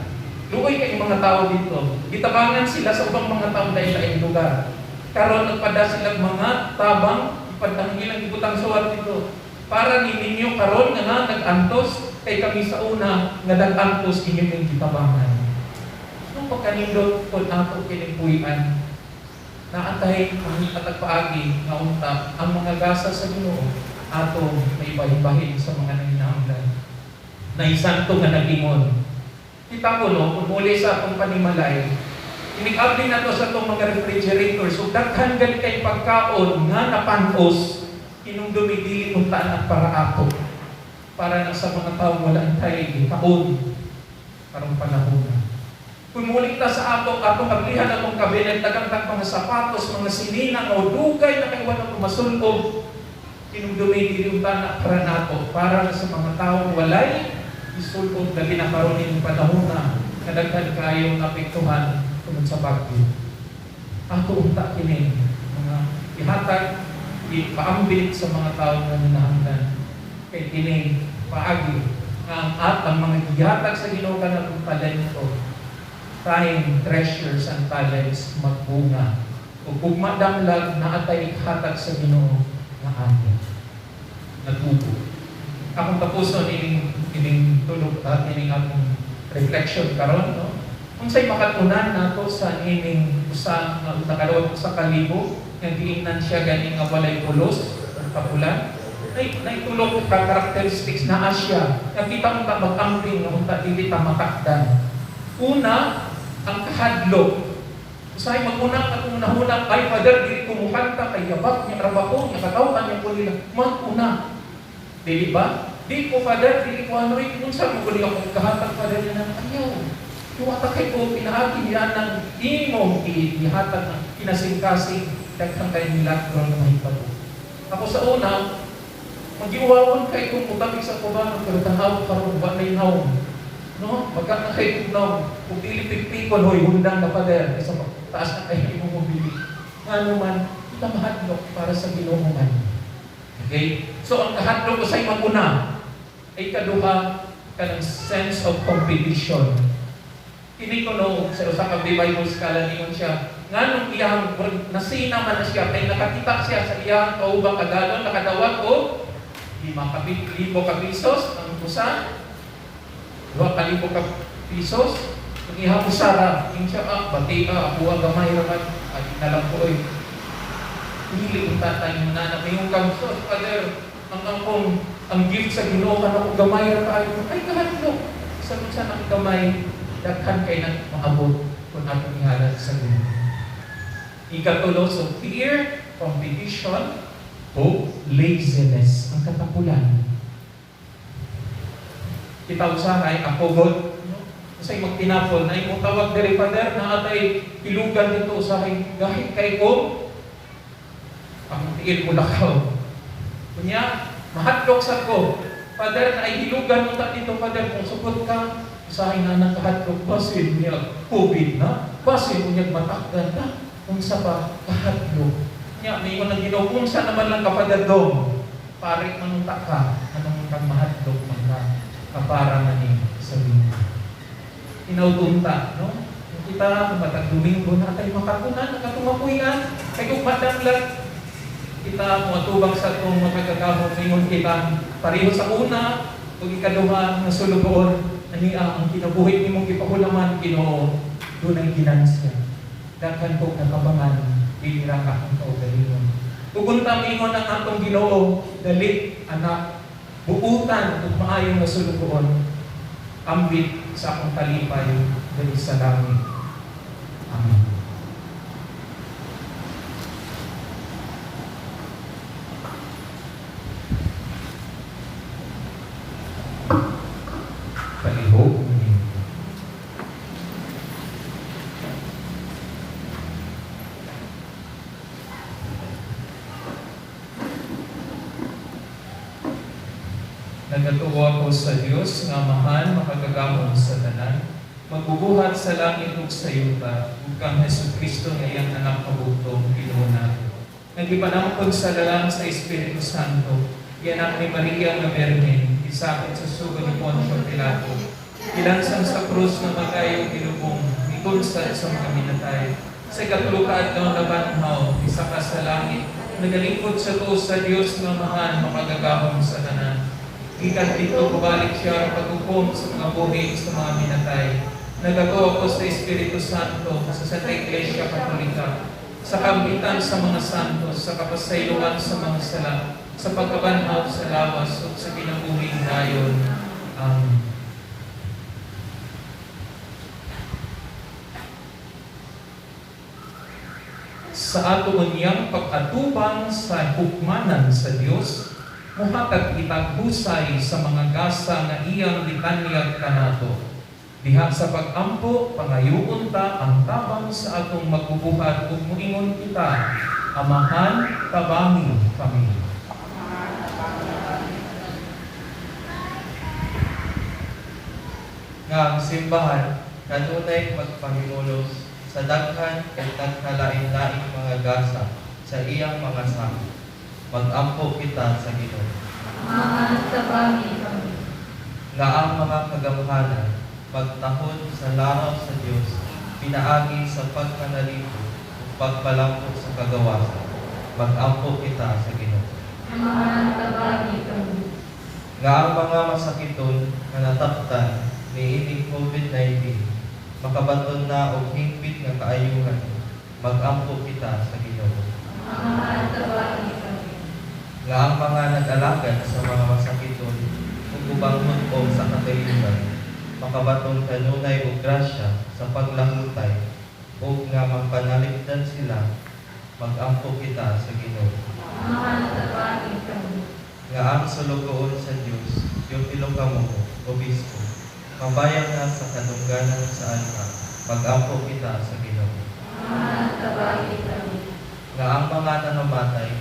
luoy kay mga tao dito. Gitabangan sila sa ubang mga tao dahil laing lugar. Karon nagpada silang mga tabang, ipadang ilang ibutang suwat dito. Para ni ninyo karon nga nga nag-antos kay kami sa una nga nag-antos, inyo yung gitabangan. Nung pagkanindot kung ato kining puy-an, naa tay ang paagi nga unta ang mga gasa sa Ginoo ato maibahin-bahin sa mga nanginahanglan. Naisanto nga nag-ingon. Kita ko, no, kung muli sa atong panimalay, inig-abli na to sa atong mga refrigerators, ug daghan gani kay pagkaon nga napanos, hinumdumi dili unta ang para ato. Para na sa mga tao wala ang tay kaon karong panahon na. Kung muli ta sa ato, atong ablihan atong kabinet, daghang mga sapatos, mga sinina, nga dugay na kay wala masulob, hinumdumi dili unta na para nato, para na sa mga tao walay isulob, labi na karon ning panahon na kadaghan kayong apektuhan tungod sa bagyo. Ato unta kini mga ihatag, ipaambit sa mga tao nga nanahanglan. Kay kini paagi nga ang at ang mga gihatag sa Ginoo kanatong talento. Time, treasures, and talents magbunga. Ug ugma damlag naa tay ihatag sa Ginoo nga ato. Natubo. Akong tapuson ining ining tulog at ining akong reflection karon, no? Unsay makatunan nato sa ining usa nga nakadawat 1,000 nga giingnan siya gani nga walay pulos ang kapulan? Nay tulo ka characteristics naa siya. Nga kita unta mag-amping nga unta dili ta matakdan. Una, ang kahadlok. Usahay mag-una ka kung nahuna, "Ay, Father, dili ko mukanta kay yabak niya trabaho, niya katawan niya ko nila." Mag-una. Dili ba? "Di ko, Father, dili ko ano, eh, unsa mo guli akong kahatag, Father," niya nang ayaw. Tuwata kay ko pinaagi niya ng imong ihatag ng kinasing-kasing, daghang kay milagro na mahitabo. Ako sa una, magiuwawon kay kung utabig sa kubano, pero tanaw karon wa na nawong. No? Magka na kay kung nawong. Kung dili pikpikon, hoy, hundang na, Father. Kasi taas na kay imong mobili. Ngano man, kita mahadlok para sa Ginoo man. Okay? So ang kahadlok ko sa maguna ay kaduha, kanang sense of competition. Kini ko no sa usa ka Bible scholar, ningon siya nganong iyang nasina man na siya kay nakakita siya sa iyang kaubang kagalon nakadawat og 5,000 ka pesos ang usa, 2,000 ka pesos ang iyang usara. Ingon siya, "Ah, bati ka ako gamay ra man adi na lang ko oy." Dili unta tayo na na mayong kang so, "Father, ang akong ang gift sa Ginoo kanako gamay ra kaayo." Ay kahadlok sa unsa ang gamay, daghan kay nang maabot kung atong ihalad sa Ginoo. Ikatulo, so fear, competition, o laziness, ang katapulan. Kita usahay, ako god, no? Usahay magtinapol, na imong tawag diri, "Father, na atay ilugan dito," usahay, gahit kay ko, ang tiil mo lakaw. Kunya, mahadlok sa ko. "Father, na ay hilugan mo ta dito, Father, kung sugod ka," usahay na nakahadlok, basin niya, COVID na, basin niya matakdan ta, unsa pa, kahadlok. Nya, may ingon ng Ginoo, "Unsa naman lang ka, Father Dong, pare manunta ka, anong kang mahadlok man ka, kapara man ni sa Ginoo." Inautunta, no? Kung kita, kung matag Domingo na tayo makatunan, nakatungapuyan, kay kung madanglag, kita moatubang sa atong makagagahom, ingon kita pareho sa una ug ikaduha nga sulugoon, ania ang kinabuhi nimong gipahulaman, Ginoo, dunay ginansya, daghan kog natabangan, dili ra akong kaugalingon. Ug unta mingon ang atong Ginoo, "Dali, anak, buutan ug maayo nga sulugoon, ambit sa akong kalipay diri sa langit." Amen. Palihog ninyo. Nagatuo ako sa Dios nga Amahan makagagahom sa tanan, magbubuhat sa langit ug sa yuta, ug kang Hesus Kristo nga iyang anak mabugtong, Ginoo nato. Nagipanangkod sa lalang sa Espiritu Santo, gianak ni Maria nga Birhen, gisakit sa sugod ni Poncio Pilato, gilansang sa krus, namatay ug gilubong, mitulsad sa mga minatay. Sa ikatulo ka adlaw nabanhaw, misaka sa langit, nagalingkod sa tuo sa Dios nga Amahan makagagahom sa tanan. Gikan didto kubalik siya paghukom sa mga buhi sa mga minatay. Nagatuo ako sa Espiritu Santo, sa Santa Iglesia Katolika, sa kaambitan sa mga santos, sa kapasayloan sa mga sala, sa pagkabanhaw sa lawas ug sa kinabuhing dayon. Amen. Sa ato unyang pag-atubang sa hukmanan sa Dios, muhatag kitag husay sa mga gasa nga iyang gitanyag kanato. Diha sa pag-ampo, pangayoon ta ang tabang sa atong magbubuhat ug moingon kita, "Amahan, tabangi kami." Nga ang simbahan kanunay magpahimulos sa daghan ug nagkalain-laing mga gasa sa iyang mga sakop. Mag-ampo kita sa Ginoo. Amahan, tabangi kami. Nga ang mga kagamhanan magtahod sa laraw sa Dios. pinaagi sa pagpanalipod ug pagpalampo sa kagawasan. Mag-ampo kita sa Ginoo. Amahan, tabagi kami. Nga ang mga masakiton nga nataptan niining COVID-19 makabaton na og hingpit nga kaayuhan. Mag-ampo kita sa Ginoo. Amahan, tabagi kami. Nga ang mga nag-alagad sa mga masakiton ug ubang hut-ong sa katayunan makabaton kanunay og grasya sa paglahutay ug nga magpanalipdan sila. Mag-ampo kita sa Ginoo. Amahan, tabagi kami. Nga ang sulugoon sa Dios, Teofilo Camoho, Obispo, mabayag na sa kadungganan sa alma. Mag-ampo kita sa Ginoo. Amahan, tabagi kami. Nga ang mga nangamatay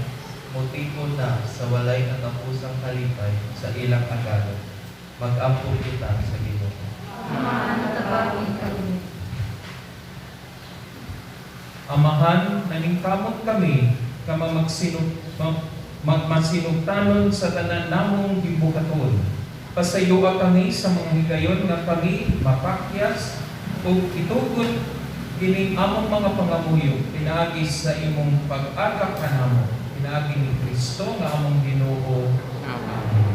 motipon na sa walay katapusang kalipay sa ilang agalon. Mag-ampo kita sa Ginoo. Amahan, tabagi kami. Amahan, naningkamot kami nga magmasinugtanon sa tanan namong gibuhaton. Pasayloa kami sa mga higayon nga kami mapakyas ug itugot kining among mga pangamuyo pinaagi sa imong pag-agak kanamo, pinaagi ni Kristo nga among Ginoo. Amen.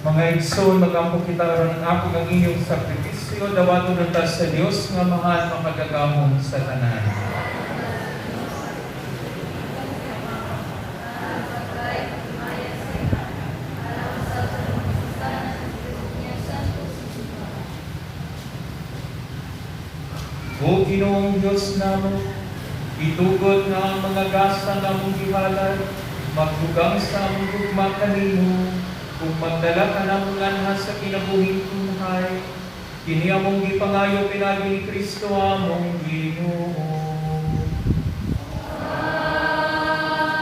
Mga igsoon, magampo kita aron ang akong ang inyong sakripisyo, dawaton unta sa Dios nga Amahan makagagamom sa tanan. O Ginoong Diyos namo, itugot nga ang mga gasa nga among gihalad, magdugang sa among gugma kanimo, ug magdala kanamo nganha sa kinabuhing tunghay. Kini among gipangayo pinaagi ni Kristo among Ginoo.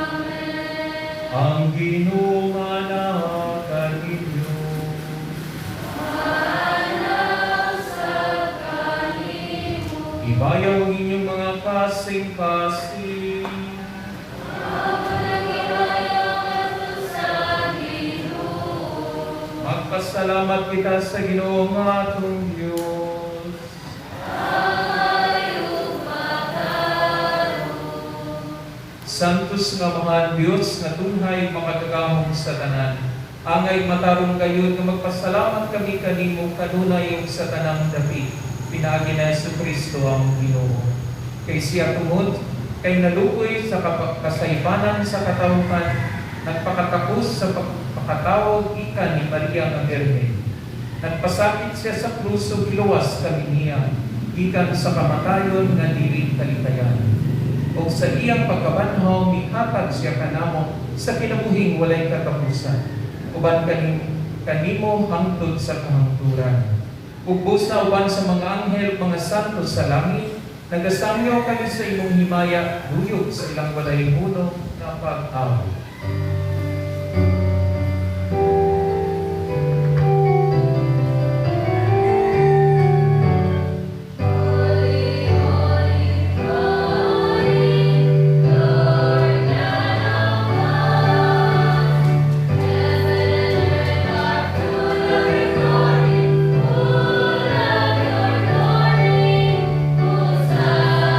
Amen. Ang Ginoo manaa kaninyo. Manasa kanimo. Ibayaw ang inyong mga kasing-kasing. Amo nang ibayaw ngadto sa Ginoo. Magpasalamat kita sa Ginoo nga atong Dios. Angay ug matarong. Santos nga mga Dios nga tunghay makagagamom sa tanan. Angay matarong gayud nga magpasalamat kami kanimo kanunay ug sa tanang dapit. Pinaagi ni Hesukristo ang Ginoo. Kay siya tungod kay naluoy sa kasaypanan sa katawhan, Nagpakatapos sa pagpakatawo gikan ni Maria nga Birhen. Nagpasakit siya sa krus ug giluwas kami niya gikan sa kamatayon nga dili kalikayan. Ug sa iyang pagkabanhaw mihatag siya kanamo sa kinabuhing walay katapusan. Uban kanimo hangtod sa kahangturan. Ug busa uban sa mga anghel ug mga santo sa langit, nagasangyaw kami sa imong himaya, duyog sa ilang walay hunong nga pag-awit. Holy, holy, holy, Lord God of hosts, heaven and earth are full of your glory, full of your glory. Hosanna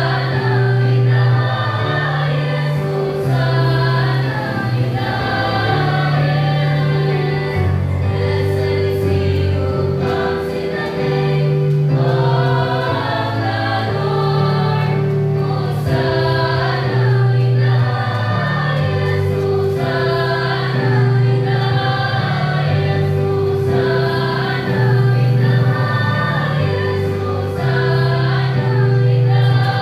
in the highest, Hosanna in the highest. Blessed is he who comes in the name of the Lord. Hosanna in the highest, Hosanna in the highest, Hosanna in the highest, Hosanna in the highest.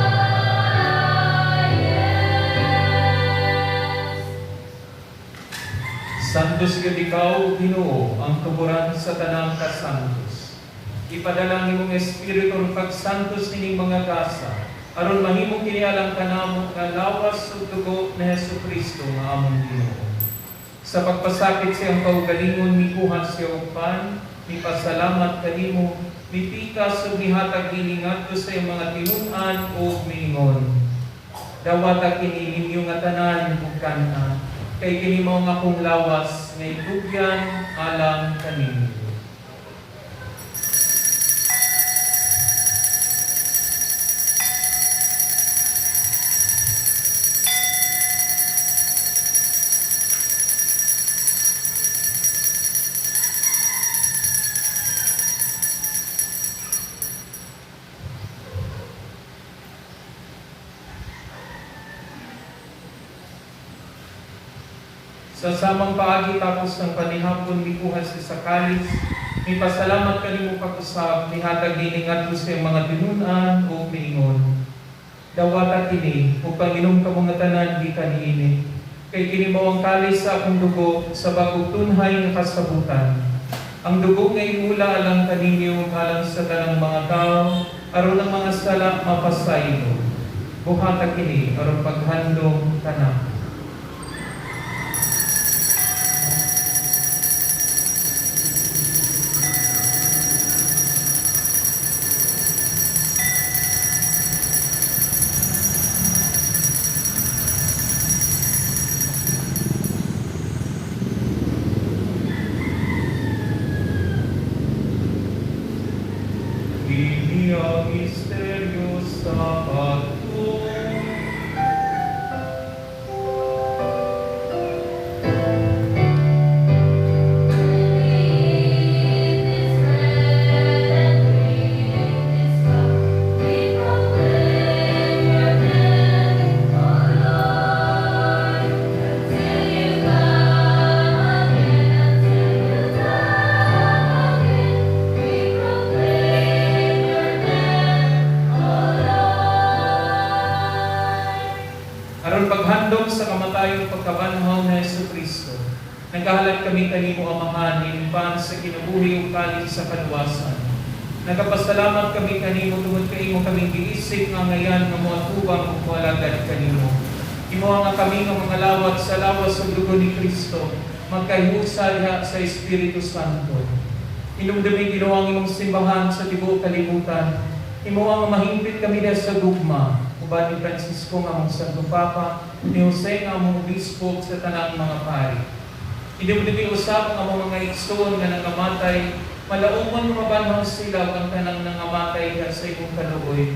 Santos gyud ikaw, Ginoo, ang tuburan sa tanang kasantos. Ipadala ang imong Espiritu ang pagsantos nining mga gasa, aron mahimo kini alang kanamo nga lawas ug dugo ni Hesukristo nga among Ginoo. Sa pagpasakit sa iyang kaugalingon, mikuha siya og pan, mipasalamat kanimo, mipikas ug mihatag ini ngadto sa iyang mga tinun-an ug miingon: "Dawata kini ninyo nga tanan ug kan-a, kay kini mao ang akong lawas nga itugyan alang kaninyo." Sa samang paagi, tapos ng panihapon, mikuha siya sa kalis, mipasalamat kanimo pag-usab, nihatag ini ngadto sa iyang mga tinun-an ug miingon: "Dawata kini ug panginom kamo nga tanan gikan niini, kay kini mao ang kalis sa akong dugo sa bag-ong tunhay nga kasabutan. Ang dugo nga iula alang kaninyo ug alang sa tanang mga tawo aron ang mga sala mapasaylo. Buhata kini aron paghandom kanako." Kini ang misteryo sa pagtuo. Eat this bread and drink this cup. We proclaim your death, O Lord, until you come again, until you come again. We proclaim your death, O Lord. Aron paghandom sa kamatayon pagkabanhaw ni Hesukristo, nagahalad kami kanimo, Amahan, ining pan sa kinabuhi ug kalis sa kaluwasan. Nagapasalamat kami kanimo tungod kay imo kaming giisip nga angayan nga moatubang ug moalagad kanimo. Imo nga kami nga mga lawat sa lawas ug dugo ni Kristo magkahiusa diha sa Espiritu Santo. Hinumdumi, Ginoo, ang imong simbahan sa tibuok kalibutan. Imo nga mahimpit kami diha sa gugma, uban ni Francisco nga among Santo Papa, ni Jose nga among Obispo, ug sa tanang mga pari. Hinumdumi usab ang among mga igsoon nga nangamatay, malaumon nga mabanhaw sila ug ang tanang nangamatay diha sa imong kaluoy.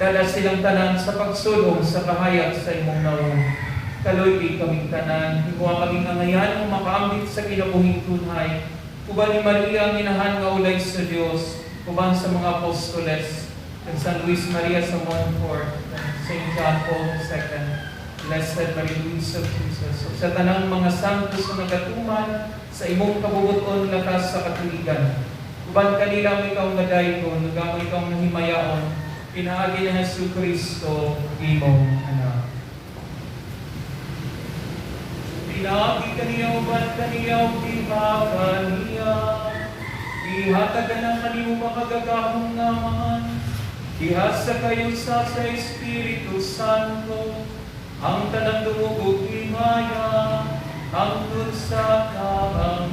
Dala silang tanan sa pagsulong sa kahayag sa imong nawong. Kaluy-i kaming tanan, himoa kaming angayan nga makaambit sa kinabuhing tunhay, uban ni Maria ang inahan nga ulay sa Dios, uban sa mga apostoles, kang San Luis Maria sa Montfort, Saint John Paul II, Blessed Mary Louise of Jesus, ug sa tanang mga santos nga nagatuman sa imong kabubut-on lakas sa katuigan. Uban kanila amo ikaw nga daygon, ug amo ikaw nga himayaon, pinaagi ni Hesus Kristo, imong anak. Pinaagi kaniya, uban kaniya, ug diha kaniya, ihatag na kanimo makagagahom nga Amahan, diha sa kayusa sa Espiritu Santo, ang tanang dungog ug himaya, hangtod sa kahangturan.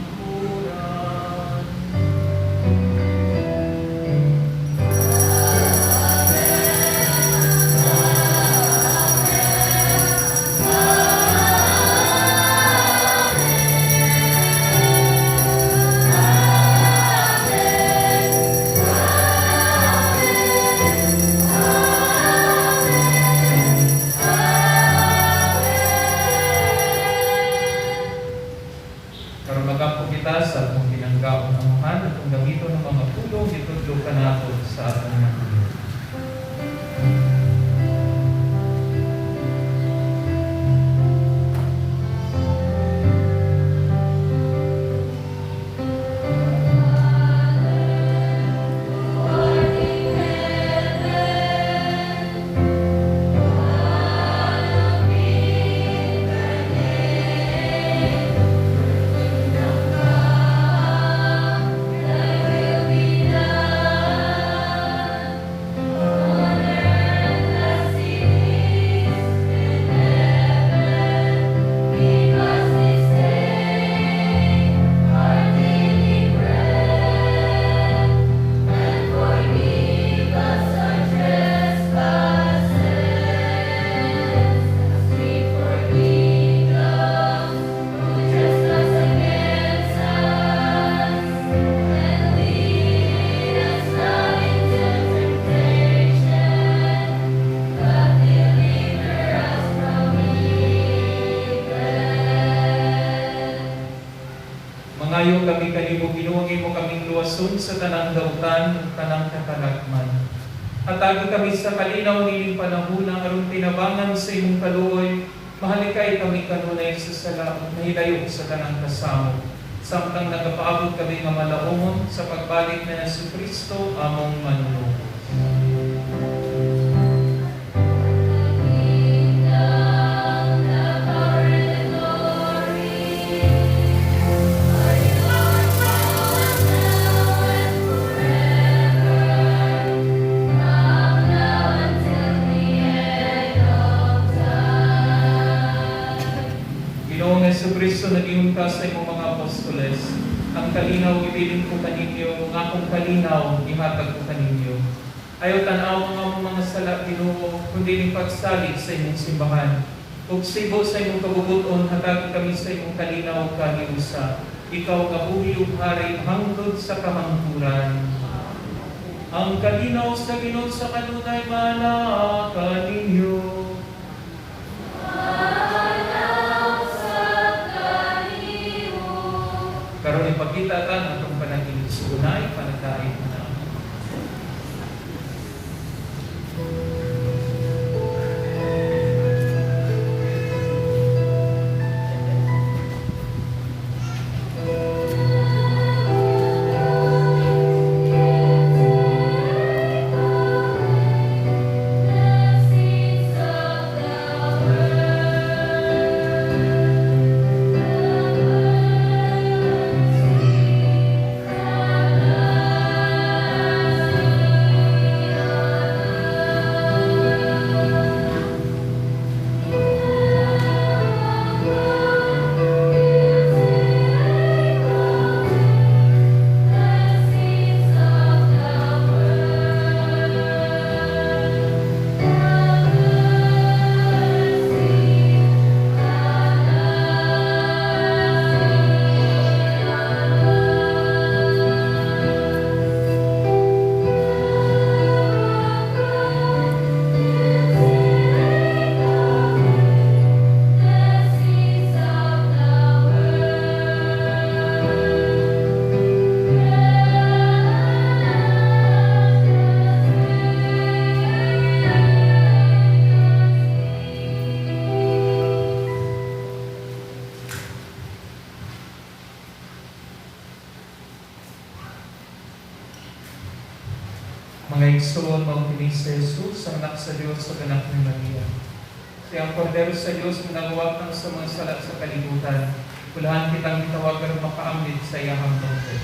Karon magampo kita sa atong pinanggaong Amahan, atong gamiton ang mga pulong gitudlo kanato sa atong mga. Mangayo kami kanimo, Ginoo, imo kaming luwason sa tanang dautan ug tanang katalagman. Hatagi kami sa kalinaw nining panahuna aron tinabangan sa imong kaluoy, mahalikay kami kanunay sa sala ug mahilayo sa tanang kasamok, samtang nagapaabot kami nga malaumon sa pagbalik ni Hesus Kristo among Manunubos. Ginoong Kristo, nag-ingon ka sa imong mga apostoles, "Ang kalinaw ibilin ko kaninyo, ang akong kalinaw ihatag ko kaninyo. Ayaw tan-aw ang among mga sala, Ginoo, kundi ning pagsalig sa imong simbahan. Ug sibo sa imong kabubut-on, hatagi kami sa imong kalinaw ug kahiusa. Ikaw nga buhi ug hari hangtod sa kahangturan." Ang kalinaw sa Ginoo sa kanunay maanaa kaninyo. Karon ipakita ta ang atong panagigsuunay, panagdait na. Igsoon, mao kini si Jesus, ang anak sa Dios sa anak ni Maria. Siya ang kordero sa Dios nga nagwagtang sa mga sala sa kalibutan. Bulahan kitang gitawagan makaamit sa iyahang tungkol.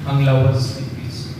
Ang lawas ni Kristo.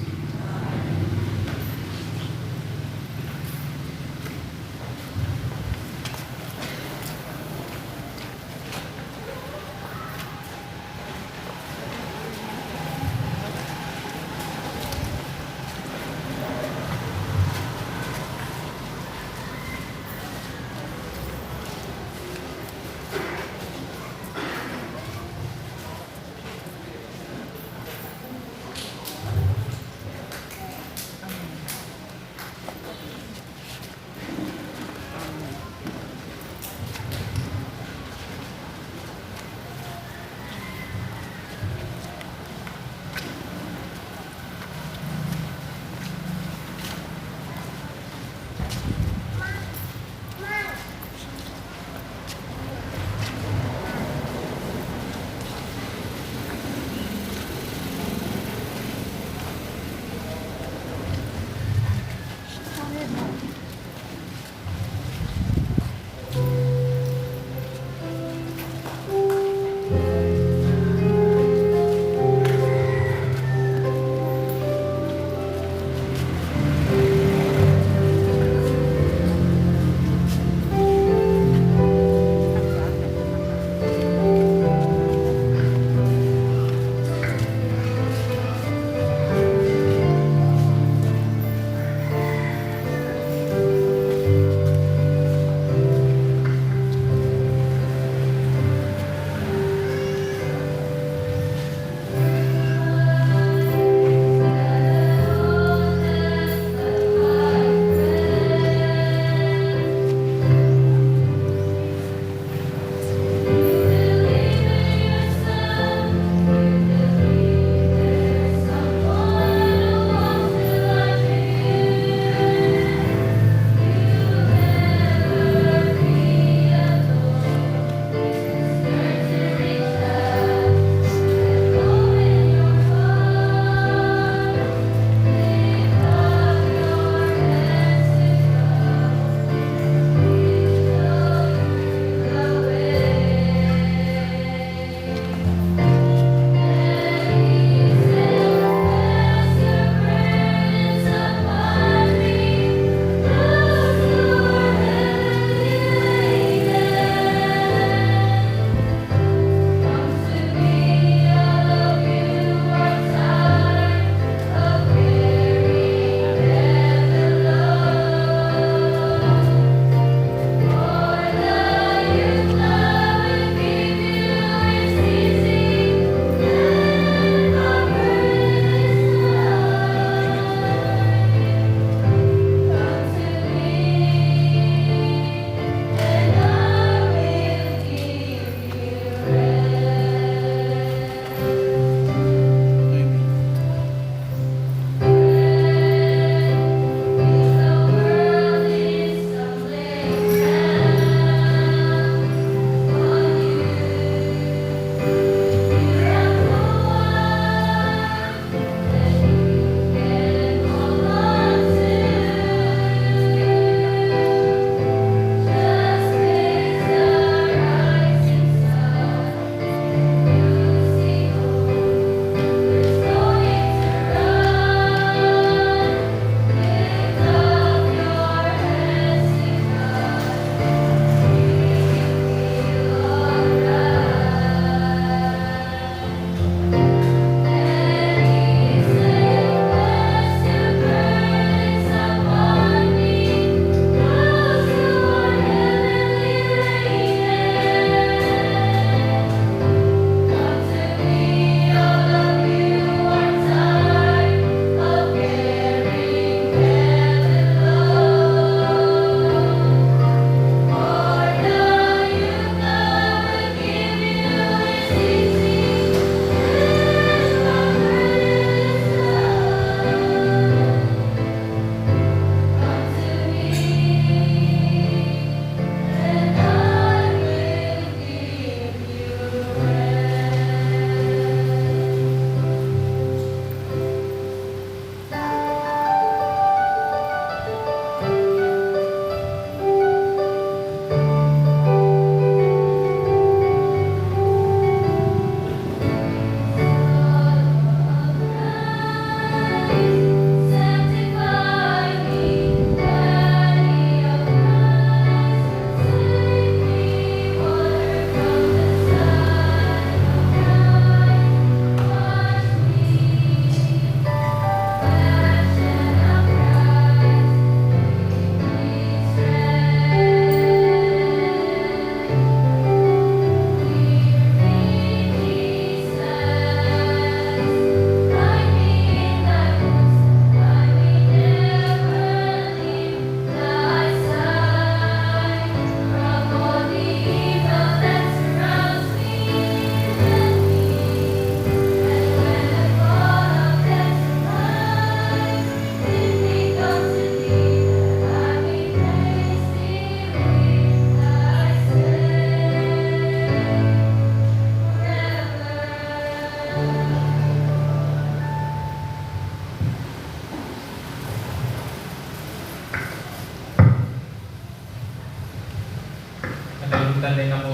Kalimutan din ako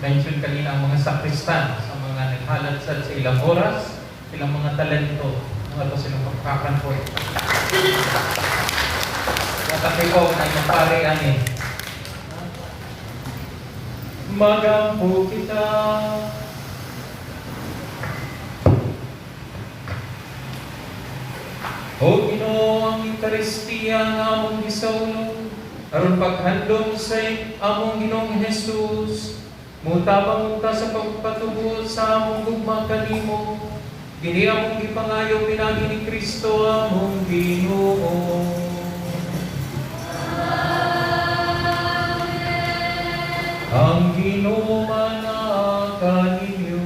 mention kanina ang mga sakristan sa mga naghalad sa ilang oras, ilang mga talento, mga to silang pagkakanpoy. Natakipaw na yung pare ani. Magampo kita. O Ginoo, ang Eukaristiya nga among gisawlo, aron paghandom sa among Ginoong Jesus, mutabang unta sa pagpatubos sa among gugma kanimo. Kini among gipangayo pinaagi ni Kristo among Ginoo. Ang Ginoo manaa kaninyo.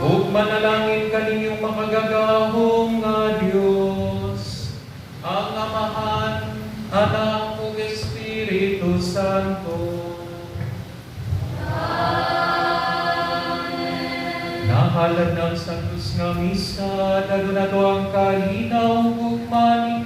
Ug manalangin kaninyong makagagahom nga Dios, ang Amahan, Anak ug Espiritu Santo. Nahalad ng Santos nga Misa, dalo nato ang kalinaw ug gugma.